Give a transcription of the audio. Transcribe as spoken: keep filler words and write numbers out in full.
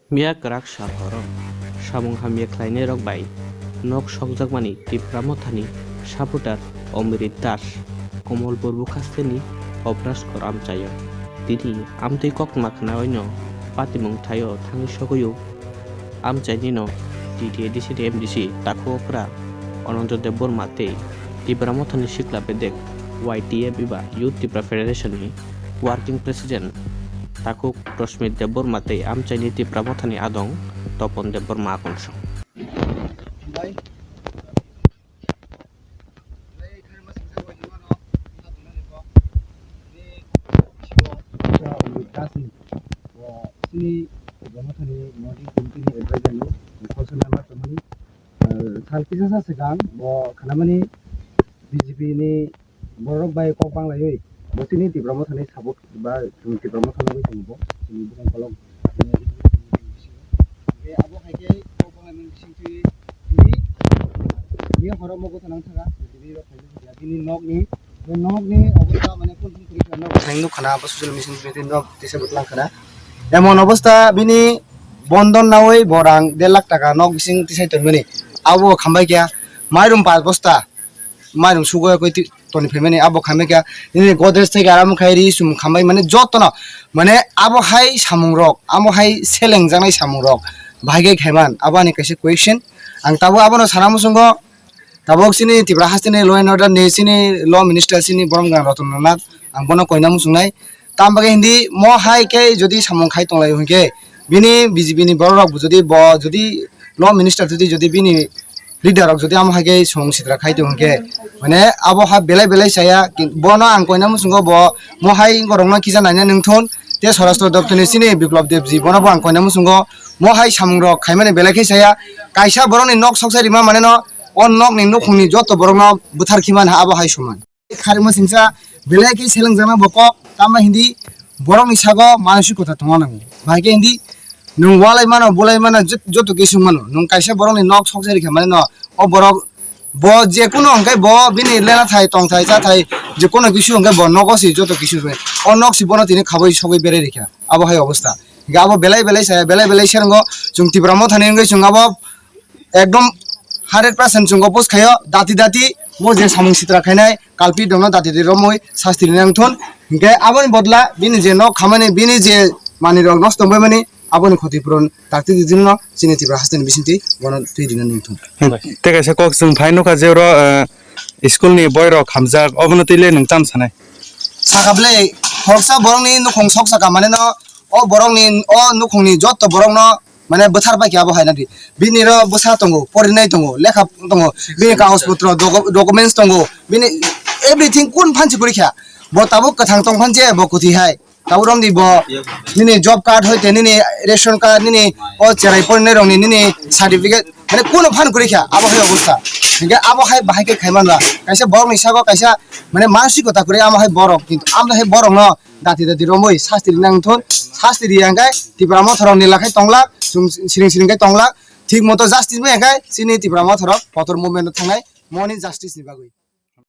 Miya kwrak sal horo samung hamya khlainairok bai nok sokjakmani Tipra Mothani supporter Omrit Das, Komolpur bukhasteni Obraskor amchaio. Tini amtwi koktwma khnaoino patimung thaio thangwi sogwio amchainino T T A D C ni M D C takhuk okra Ananto Debbarma tei Tipra Mothani sikla bedek Y T F eba Youth Tipra Federation ni Working President takhuk Rosmit Debbarma tei amchaini Tipra Mothani adong Topon Debbarma akonsong. Chini Tipra Mothani Working Committee ni advisor ni khoroksa member tongmani, ah, sal kisa sa swkang bo khanamani B J P ni borok bai kok banglaiwi bo chini Tipra Mothani support ba chwng Tipra Motha nugwi tongo bo chini bwkhang kolok. Hingke abo hai khe kok banglai mani bising twi bini, bini horo mogo thanang thaka bini rok khaijak ya bini nokni, bo nokni obostha mane kun kun kuri khana nok thang nuk khana abo social media twi nok tisa bwtlang khana emon obostha bini bondon nawi bo rang der lakh taka nok bising tisai tongmani abo khambai kya mairum pas bosta. Mairum sugo koi twi toni phaimani abo khamai kha nini Godrej thai aram khai ri sum khamai mane jotono mane abo hai samung rok amo hai seleng jaknai samung rok bahai khe khaiman abo ani kaisa question. Ang tabuk abono sana muchungo tabuk chini Tripura hasteni law and order ni chini law minister chini borom gwnang Ratan Nath ang bono koina muchungnai. Tam bagwi hindi mo hai khe jodi samung khai tonglai hwnkhe bini B J P ni borok rok jodi bo jodi law minister jodi jodi bini leader rok jodi amo hai khe song sitra khai tong hwnkhe mane abo ha belai belai saya kin-, bono ang koina muchungo bo mo hai borok no kisa naina nungthun te Swarashtra Doptor ni chini Biplab Debji bono bo ang koina muchungo mo hai samung rok khaimani belai khe saya kaisa borok ni nok soksa rima mane no o nok ni nukhung ni joto borok no bwthar khimani abo hai soman. Kharima singsa belai khe selengjakna bo kok, tamo hindi borokni sago manusikota tongna nango. Bahai khe hindi nwng walai mano, bolai mano, jot-, joto kisung mano. Nwng kaisa borokni nok soksa rikha mani no, o borok bo je kuno hwnkhe bo bini lena thai, tong thai, cha thai, je kuno kisu hwnkhe bo nogo se joto kisu se. O nok se bono tini khabui sogui berai rikha. Abo hai obostha. Hingkhe abo belai belai saya, belai belai serango chwng Tipra Mothani wngwi chwng abo ekdom hundred percent chwng oppose khaio, dati dati bo je samung sitra khainai culprit rokno dati dati romwi sasti rina wngthun. Hinkhe aboni bodla bini je nok khamani, bini je manwi rok nosto wngbaimani, aboni khoti puron dakti dino chini Tripura hasteni bisingtwi bono twi rina wngthun. Tei kaisa kok chwng phai nukha je oro, eh, school ni boy rok hamjak, obono twi le nwng tam sanai? Sakha bwle, khoroksa borokni nukhung sok sakha mane no, o borokni, o nukhungni joto borokno mane bwthar bai khe abo hai nadi. Bini ro bwsa tongo, porinai tongo, lekha tongo, bini kagoj potro, dogo-, documents tongo, bini everything kun phansi kwrwi kha. Bo tabuk kwthang tong phan je bo kwthwi hai. Tabuk romdi bo nini job card hoite nini ration card nini o cherai porinai rokni nini certificate mane kuno phan kwrwi kha abo hai obostha. Hinkhe abo hai bahai khe khaimanba kaisa borokni sago kaisa mane mansiko ta kwrwi amo hai borok kintu amo hai borokno dati dati romwi sasti rina wngthun, sasti riya hwnkhe Tipra Motha rok ni lakhai tonglak, chwng siring siring khe tonglak, thik moto justice bai hwnkhe chini Tipra Motha rok kotor movement o thangnai moni justice ni bagwi.